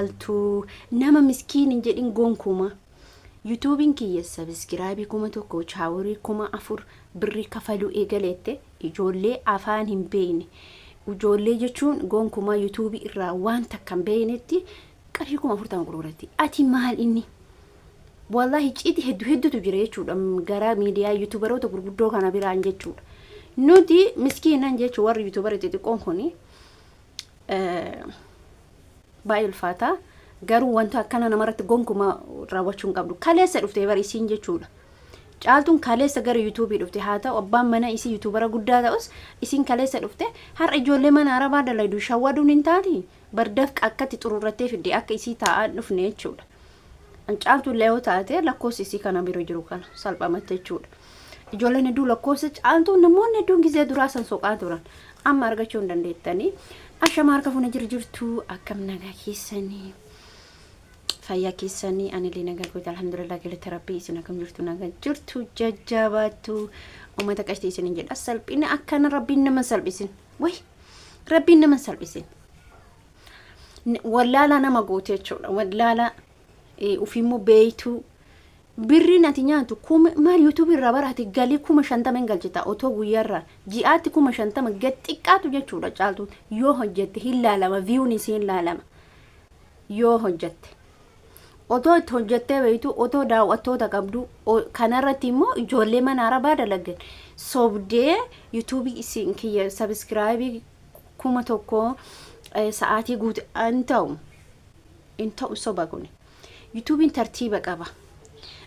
Caaltuu nama miskiin hin jedhin gonkumaa. Yuutuubiin kiyya sabiskiraabii 1000, chaaworii 4000 birrii kafaluu eegaleette, ijoollee afaan hin beekne. Ijoollee jechuun gonkumaa yuutuubii irraa waan takka hin beeknetti qarshii 40,000 gurguratti. Ati maal inni? Wallaahi, icciitii hedduu hedduutu jira jechuudha gara miidiyaa yuutuubaroota gurguddoo kana biraan jechuudha. Nuti miskiinan jechuun warri yuutuubara xixiqqoon kuni baay'ee ulfaata. Garuu wanta akkana namarratti gonkumaa raawwachuu hin qabdu. Kaleessa dhuftee bari isiin jechuudha. Caaltuun kaleessa gara yuutuubii dhufte. Haa ta'u, abbaan mana isii yuutuubara guddaa ta'us, isiin kaleessa dhufte. Har'a ijoollee mana arabaa dalaydu shawwaduun hin taati. Bardafqa akkatti xururrattee fidde akka isii taa'aa dhufne jechuudha. Caaltuun illee yoo taate lakkoofsi isii kana bira jiru kana salphamatti jechuudha. Ijoolleen hedduu lakkoofsa Caaltuu namoonni hedduun gizee duraa san soqaa turan. Amma argachuu hin dandeettanii. Ashama, harka fuuna jiru jirtu, akkam nagaa keessanii? Fayyaa keessanii? Anillee nagaa goota, alhamdulillah, galata Rabbii. Isin akkam jirtu? Nagaa jirtu? Jajjabaattu uummata qashtii isinin jedha. Salphina akkana Rabbiin nama salphisin. Way, Rabbiin nama salphisin. Wallaalaa nama goote jechuudha. Wallaalaa ofiimmoo beeytuu. Birriin ati nyaatu kuma maal? Yuutuubii irraa bara ati galii 50,000 hin galchita otoo guyyaarraa ji'aatti 50,000 gad xiqqaatu jechuudha. Caaltuun yoo hojjette hin laalama, viewn isii hin laalama yoo hojjette. Otoo itti hojjettee beektu, otoo daawwattoota qabdu, kanarratti immoo ijoollee mana arabaa dalagan sobdee yuutuubii isin kiyya sabiskiraayibii 1000 sa'aatii guute hin ta'u, hin ta'u, soba kuni. Yuutuubiin tartiiba qaba.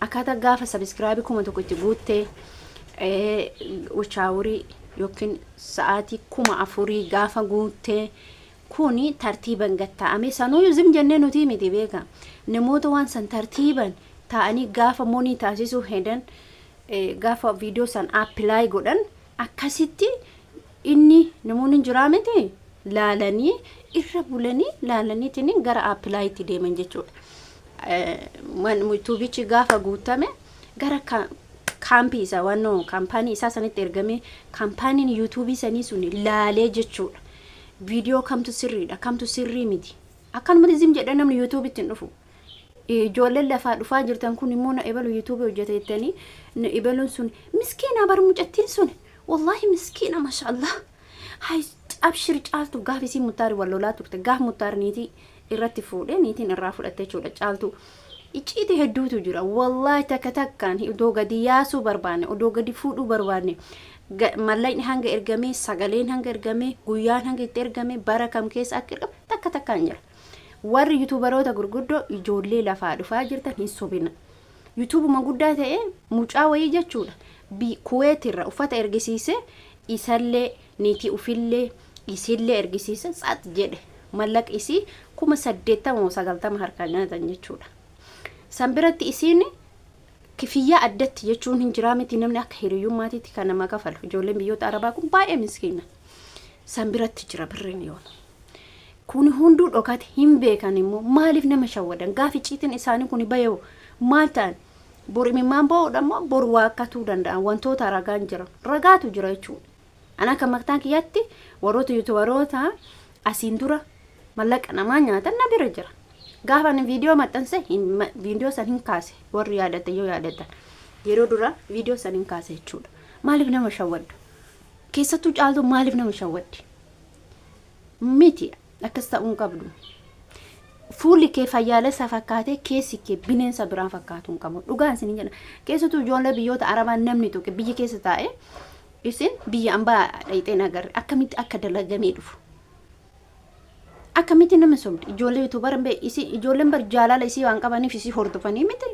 Akkaataa gaafa sabiskiraayibii 1000 itti guuttee, wachaawurii yookiin sa'aatii 4000 gaafa guuttee, kuni tartiiban gatta'ame. Sanuyyuu zim jennee nuti miti, beeka. Namoota waan san tartiiban taa'anii gaafa monii taasisuu hedan, gaafa viidiyoo san apply godhan, akkasitti inni namoonni hin jiraa miti, laalanii irra bulanii laalaniitiin gara applyitti deeman jechuudha. Yuutuubichi gaafa guutame gara kaampii isaa wannoo kaampaanii isaa sanitti ergamee, kaampaaniin yuutuubii sanii sun laalee jechuudha. Viidiyoo kamtu sirriidha, kamtu sirrii miti. Akkanumatti zim jedhee namni yuutuubitti hin dhufu. Ijoolleen lafaa dhufaa jirtan kun immoo na ebalu yuutuubii hojjete jettanii na ebaluun sun miskiina bar, mucattiin sun wallaahi miskiina, mashaallah. Hay, abshir Caaltu. Gaaf isii Muttaari wal lolaa turte, gaaf Muttaar niitii irratti fuudhee niitiin irraa fudhatte jechuudha Caaltu. Icciitii hedduutu jira. Wallaahi, takka takkaan odoo gadi yaasuu barbaanne, odoo gadi fuudhuu barbaanne, mallaqni hanga ergamee, sagaleen hanga ergamee, guyyaan hanga itti ergame, bara kam keessa akka ergame takka takkaan jira. Warri yuutuubaroota gurguddoo, ijoollee lafaa dhufaa jirtan hin sobina. Yuutuubuma guddaa ta'e mucaa wayii jechuudha. Kuweet irra uffata ergisiise, isallee niitii ufillee isillee ergisiise, tsat jedhe, mallaqa isii 80,000 moo 90 harkaa nyaatan jechuudha. San biratti isiin kifiyyaa addatti jechuun hin jiraa miti, namni akka hiriyyummaatiitti kan nama kafalu. Ijoolleen biyyoota arabaa kun baay'ee miskiina. San biratti jira birriin yoona. Kun hunduu dhokate hin beekan. Immoo maaliif nama shawwadan? Gaafi icciitiin isaanii kun bayoo maal ta'an? Bor imimmaan ba'uudha immoo bor waakkatuu danda'an. Wantoota ragaan jira, ragaatu jira jechuudha. Ana akka mataan kiyyaatti warroota yuutubaroota asiin dura mallaqa namaa nyaatan na bira jira. Gaafa ani viidiyoo maxxanse viidiyoo san hin kaase. Warri yaadate yoo yaadatan, yeroo dura viidiyoo san hin kaase jechuudha. Maaliif nama shawwaddu? Keessattuu Caaltuu maaliif nama shawwaddi? Miti, akkas ta'uu hin qabdu. Fuulli kee fayyaalessa fakkaatee keessi kee bineensa biraa fakkaatu hin qabu. Dhugaan isin jedha. Keessattuu ijoollee biyyoota arabaa namni tuqe biyya keessa taa'e, isin biyya ambaa dhayxeen agarre akkamitti akka dalagamee dhufu. Akkamitti nama sobdi? Ijoollee yuutuubara isii, ijoolleen bar jaalala isii waan qabaniif isii hordofanii miti.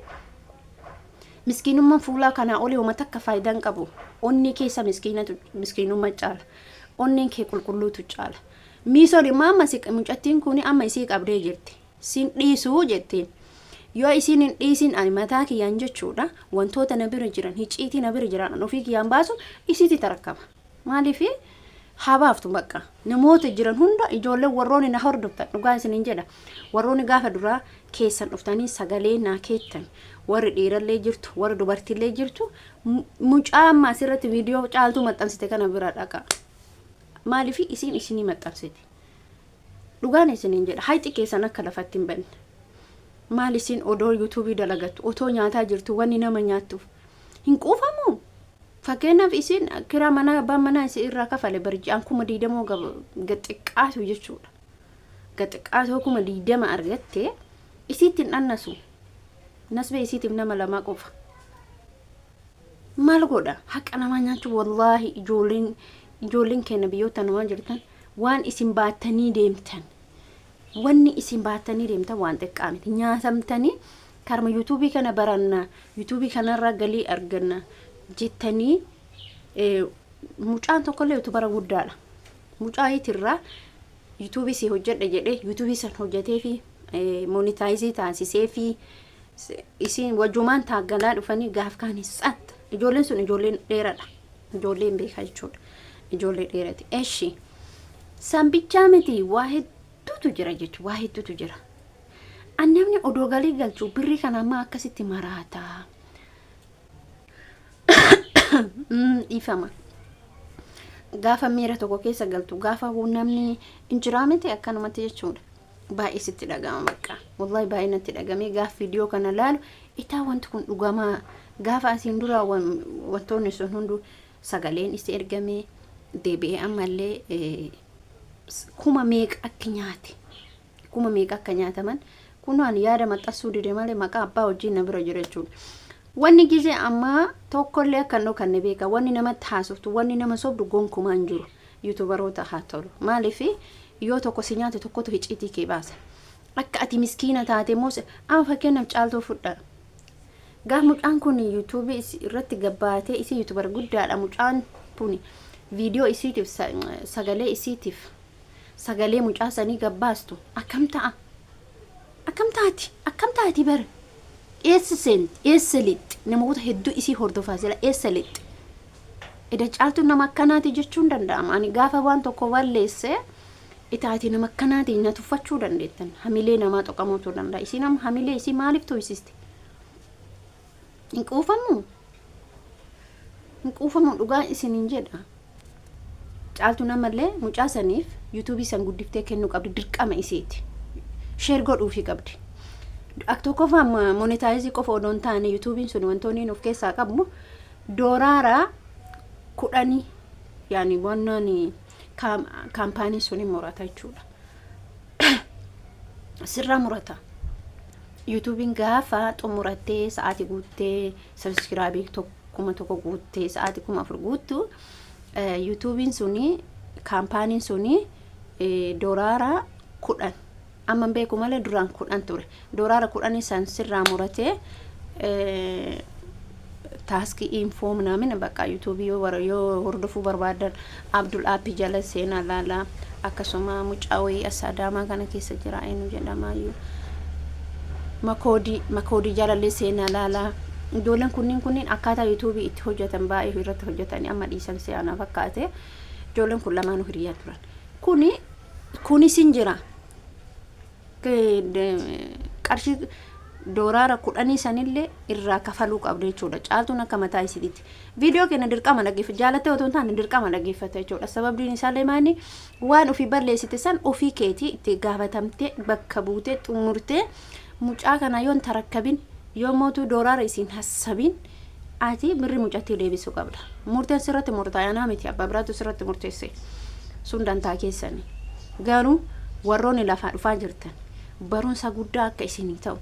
Miskiinummaan fuulaa kanaa olii homa takka faayidaa hin qabu. Onnee keessa miskiinatu miskiinummaa caala. Onneen kee qulqulluutu caala. Miisoon immoo amma mucattiin kun amma isii qabdee jirti. Sin dhiisuu jettiin. Yoo isiin hin dhiisin, ani mataa kiyyaan jechuudha, wantoota na bira jiran, hiciitii na bira jiran an ofii kiyyaan baasu isiitti tarakkama. Maaliif haa baaftu? Bakka namoota jiran hunda, ijoolleen warroonni na hordoftan, dhugaa isiniin jedha, warroonni gaafa duraa keessan dhuftanii sagalee naa keettan, warri dhiirallee jirtu, warri dubartiillee jirtu, mucaa amma asirratti viidiyoo Caaltuu maxxansite kana bira dhaqa. Maaliif isiin isinii maxxansite? Dhugaan isiniin jedha, hayxi keessan akka lafatti hin banne. Maal isin odoo yuutuubii dalagattu, otoo nyaataa jirtu, wanni nama nyaattuuf hin quufamu. Fakkeenyaaf, isin kiraa manaa abbaan manaa isin irraa kafale barji'aan 20,000 gaxiqqaatu jechuudha. Gaxiqqaatoo 20,000 argatte isiitti hin dhannasu. Nasbee isiitiif nama lamaa qofa. Maal godha? Haqa namaa nyaachuu. Wallaahi, ijoolleen keenya biyyoota namaa jirtan, waan isin baattanii deemtan, wanni isin baattanii deemtan waan xiqqaa miti. Nyaatamtanii karma yuutuubii kana baranna, yuutuubii kanarraa galii arganna jettanii, mucaan tokkollee yuutubara guddaadha. Mucaa itirraa yuutuubii si hojjedha jedhee yuutuubii san hojjetee fi monetize taasisee fi isin wajjumaan taaggalaa dhufanii gaaf kaan tsatta. Ijoolleen sun ijoolleen dheeradha. Ijoolleen beekaa jechuudha. Ijoollee dheerati. Eshi sambichaa miti, waa hedduutu jira jechuudha. Waa hedduutu jira. Namni odoo galii galchuu birrii kana ammaa akkasitti maraataa. Dhiifama. Gaafa miira tokko keessa galtu, gaafa namni injiraa miti akkanumatti jechuudha. Baay'ee sitti dhagama bakka. Wallahi, baay'ee natti dhagamee gaafa viidiyoo kana laalu, itaa wanti kun dhugamaa, gaafa asiin dura wantoonni sun hunduu sagaleen itti ergamee deebi'ee ammallee kuma meeqa akka nyaate, kuma meeqa akka nyaataman kunaan yaada maxxansuu dide malee maqaa abbaa wajjin na bira jira jechuudha. Wanni gizee ammaa tokkollee akka hin dhokanne beeka. Wanni namatti haasoftu, wanni nama sobdu gonkumaa hin jiru. Yuutubaroota haa tolu. Maaliif, yoo tokko si nyaate tokkotu hiciitii kee baasa. Akka ati miskiina taate immoo, amma fakkeenyaaf Caaltuu fudhaa. Gaaf mucaan kun yuutuubii irratti gabbaatee, isii yuutubar guddaadha, mucaan kun viidiyoo isiitiif, sagalee isiitiif sagalee mucaa sanii gabbaastu akkam ta'a? Akkam taati? Akkam taati bara? Eessa seenti? Eessa lixxi? Namoota hedduu isii hordofaa jira. Eessa lixxi? Eda Caaltuun nama akkanaati jechuun danda'ama. Ani gaafa waan tokko balleesse itaati nama akkanaati na tuffachuu dandeettan. Hamilee namaa tuqamuutu danda'a. Isiin amma hamilee isii maaliif tuysiste? Hin quufamu? Hin quufamu, dhugaa isiniin jedha. Caaltuun ammallee mucaa saniif yuutuubii san guddiftee kennuu qabdi, dirqama isiiti. Share godhuufii qabdi. Akka tokkoffaa monetize qofa odoo hin taane, yuutuubiin sun wantoonni inni of keessaa qabu dooraara 10, yaani wannan kaampaaniin sun murata jechuudha. Sirraa murata. Yuutuubiin gaafa xumurattee sa'aatii guuttee, subscribe 1000 guuttee, sa'aatii 4000 guuttu, yuutuubiin suni, kaampaaniin suni dooraara 10, amma hin beeku malee duraan 10 ture. Dooraara 10 san sirraa muratee task info ምናምን bakka yuutuubii yoo hordofuu barbaadan Abdul Aappii jala seenaa laalaa. Akkasuma mucaa wayii as Adaamaa kana keessa jira, eenyu jedhamaayyuu, Makoodii jalallee seenaa laalaa. Ijoolleen kunniin akkaataa yuutuubii itti hojjetan baay'ee irratti hojjetanii amma dhiisan si'aana fakkaate. Ijoolleen kun lamaanuu hiriyaa turan. Kuni kunis hin jira. Qarshii dooraara 10 sanillee irraa kafaluu qabda jechuudha. Caaltuun akka mataa isiititti. Viidiyoo keenya dirqama dhaggeeffata. Jaalattee otoo hin taane dirqama dhaggeeffata jechuudha. Sababni isaallee maali? Waan ofii balleessite san ofii keetii itti gaafatamtee, bakka buutee xumurtee, mucaa kana yoon tarakkabin, yoo mootuu dooraara isiin hassabin, ati birri mucattii deebisuu qabda. Murteen sirratti murtaa'e, anaa miti, abbaa biraatu sirratti murteesse. Sun dantaa keessani. Garuu warroonni lafaa dhufaa jirtan barumsa guddaa akka isinii ta'u,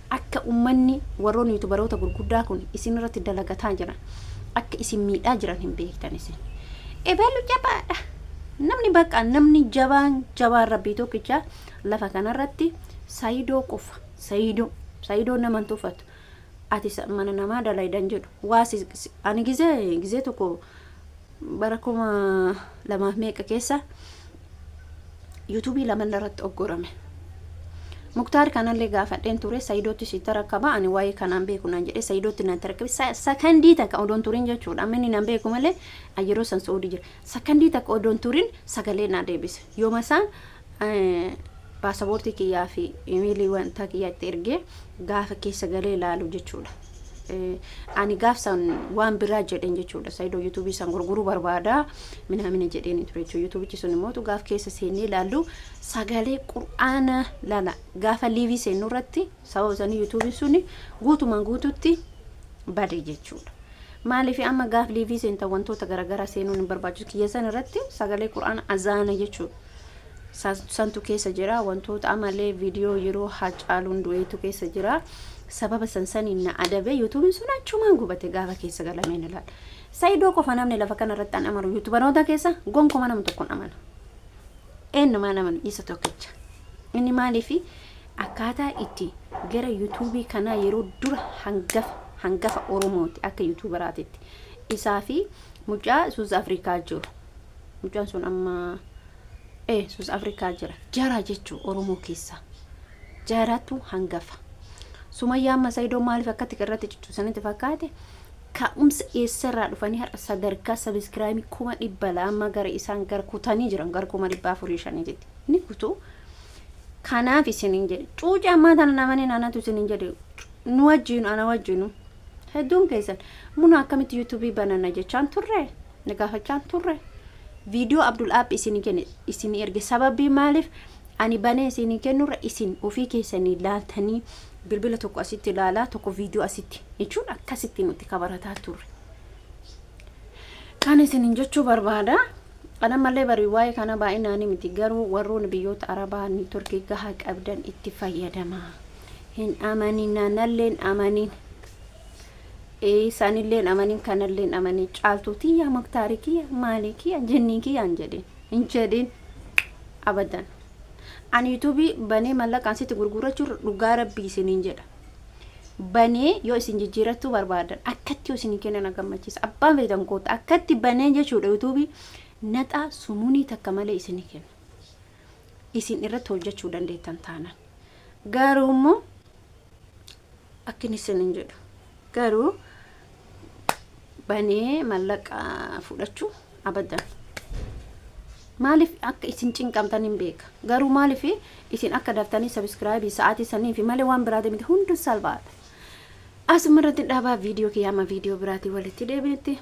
akka ummanni warroonni yuutubaroota gurguddaa kun isin irratti dalagataa jiran, akka isin miidhaa jiran hin beektan isin. Ebalu jabaadha. Namni bakka namni jabaan, jabaan rabbii tokkicha lafa kanarratti Sayidoo qofa. Sayidoo. Sayidoo nama hin tuffatu. Ati mana namaa dalaydan jedhu. Waa ani gizee tokko bara kuma lamaaf meeqa keessa yuutuubii lama irratti oggorame. Muktaar kanallee gaafadheen ture, Sayidootti si tarakkaba, ani waa'ee kanaan beeku naan jedhee Sayidootti naan tarakkabe. Sakandii takka odoon turin jechuudha. Amma inni naan beeku malee yeroo san Saudii jira. Sakandii takka odoon turin sagalee naa deebise. Yooma isaan paasapoortii kiyyaa fi imeelii wanta kiyyaa itti ergee gaafa keessa galee ilaalu jechuudha. Ani gaafsan waan biraa jedheen jechuudha. Saayidoo yuutuubii san gurguruu barbaada minaamina jedheen ture jechuudha. Yuutuubichi sun immoo gaaf keessa seennee ilaallu sagalee qur'aana lala gaafa liivii seennu irratti sababa sanii yuutuubiin suni guutumaan guututti bade jechuudha. Maaliif amma gaaf liivii seentan wantoota garaagaraa seenuun hin barbaachisu. Kiyya san irratti sagalee qur'aana azaana jechuudha. Santu keessa jira, wantoota amalee viidiyoo yeroo Hacaaluun du'eetu keessa jira. Sababa san saniin na adabe, yuutuubiin sun achumaan gubate gaafa keessa galameen ilaala. Saayidoo qofa namni lafa kana irratti an amanu yuutubaroota keessa gonkuma nama tokkoon amana. Eenyumaan amanu isa tokkicha. Inni maaliifi akkaataa itti gara yuutuubii kanaa yeroo dura hangafa Oromooti akka yuutuubaraatitti. Isaa fi mucaa Suuz Afrikaa jiru. Mucaan sun amma Suuz Afrikaa jira. Jara jechuu Oromoo keessa. Jaratu hangafa. Sumayyaa amma Saayidoo maaliif akkatti irratti ciccusanitti fakkaate? Ka'umsa eessarraa dhufanii har'a sadarkaa subscribe 200,000 gara isaan gara kutanii jiran gara 405,000tti. Ni kutu. Kanaaf isiniin jedhe. Cuucii ammaa tana namanii anatu isiniin jedhe. Nu wajjinu, ana wajjinu. Hedduun keessan muna akkamitti yuutuubii banana jechaan turre. Na gaafachaan turre. Viidiyoo Abdul App isinii kenne, isinii erge, sababii maaliif ani banee isinii kennurra isin ofii keessanii laaltanii, bilbila tokko asitti ilaalaa, tokko viidiyoo asitti jechuun akkasitti nuti kabarataa turre. Kan isinin jechuu barbaada. Kana malee bari waa'ee kana baay'inaan miti, garuu warroonni biyyoota Arabaa niitworkii gahaa qabdan itti fayyadamaa. Hin amanin, nalleen amanin. Isaanilleen amanin, kanalleen amanin, Caaltuu tiyya, Muktaarii kiyya, maalii kiyya, jinnii kiyya hin jedhin. Hin jedhin abadan. Ani yuutuubii banee mallaqaan sitti gurgurachuun dhugaa rabbii isiniin jedha. Banee yoo isin jijjiirachuu barbaadan akkatti yoo isin kennan na gammachiisa. Abbaan feetan koota akkatti banee jechuudha, yuutuubii naxaa sumunii takka malee isinii kenna. Isin irratti hojjechuu dandeettan taanaan. Garuu immoo akkin isiniin jedhu, garuu banee mallaqa fudhachuu abadan. Maaliif akka isin cinqamtan hin beeka. Garuu maaliif isin akka daftanii subscribe sa'aatii sanii fi malee waan biraati miti, hundi salphaadha. Asuma irratti dhaabaa viidiyoo kiyya, amma viidiyoo biraatii walitti deebinutti.